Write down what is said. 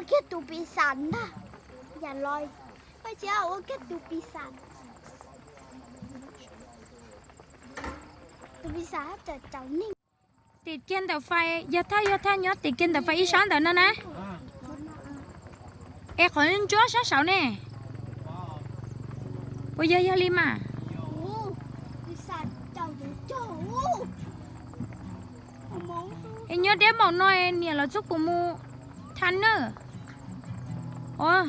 Kiag tus pis xam ntag. Yam los, ua kiag tus pis xam. Tus pis xam tawm tsaus neeg. Tim kiag ntawm fais, yog thaj, yog thaj nyob tim kiag ntawm fais ib sab ntawm no na. Es qhov ntsuab sab saud ne, puas yog, yog li mas? Es nyob deb npaum no niam los txhob pum mus tha nawj. Os,